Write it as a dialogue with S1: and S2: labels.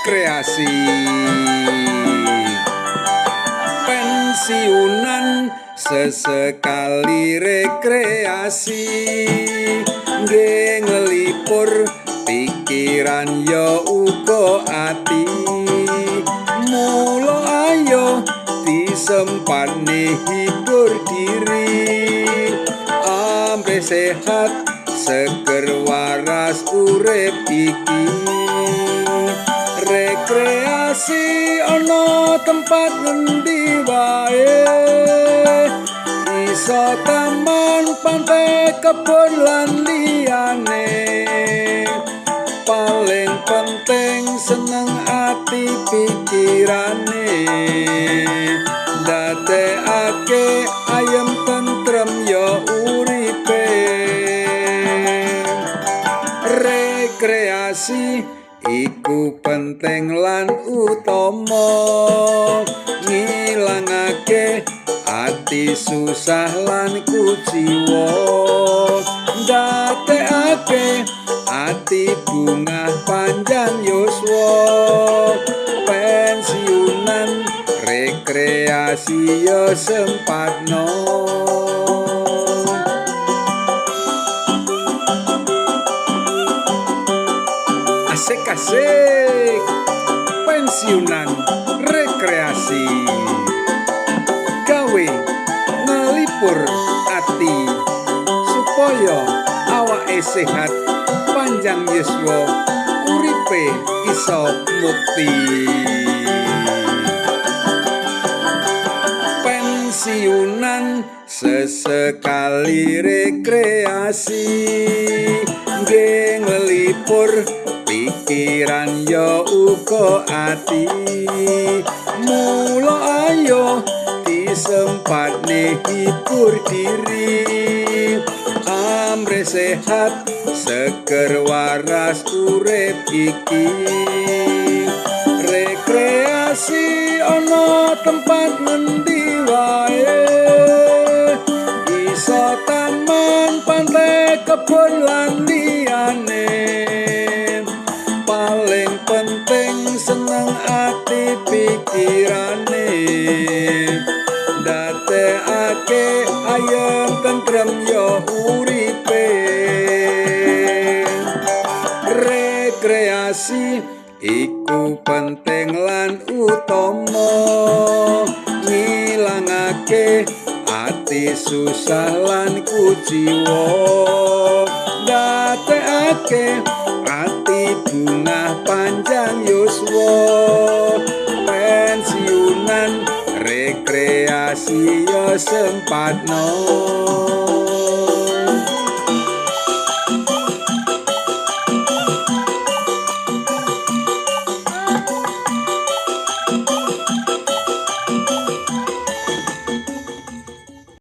S1: rekreasi. Pensiunan sesekali rekreasi, nggih nglipur pikiran ya uga ati. Mula ayo disempatne hibur diri, amrih sehat seger waras urip iki. Rekreasi ana tempat ngendi wae, iso taman, pantai, kebon lan liyane. Paling penting seneng ati pikirane, ndadekake ayem tentrem ya uripe. Rekreasi iku penting lan utama, ngilangake ati susah lan kuciwa, ndadekake ati bungah panjang yuswa. Pensiunan rekreasi ya sempatno. Asik-asik pensiunan rekreasi, gawe ngelipur ati supaya awake sehat panjang yuswa, uripe iso mukti. Pensiunan sesekali rekreasi, nggih nglipur pikiran ya uga ati. Mula ayo disempatne hibur diri, amrih sehat seger waras urip iki. Rekreasi ana tempat ngendi wae, iso taman, pantai, kebon lan liyane. Paling penting seneng ati pikirane, ndadekake ayem tentrem ya uripe. Rekreasi iku penting lan utama, ngilangake ati susah lan kuciwa, ndadekake ati bungah panjang yuswa. Pensiunan rekreasi ya sempatno.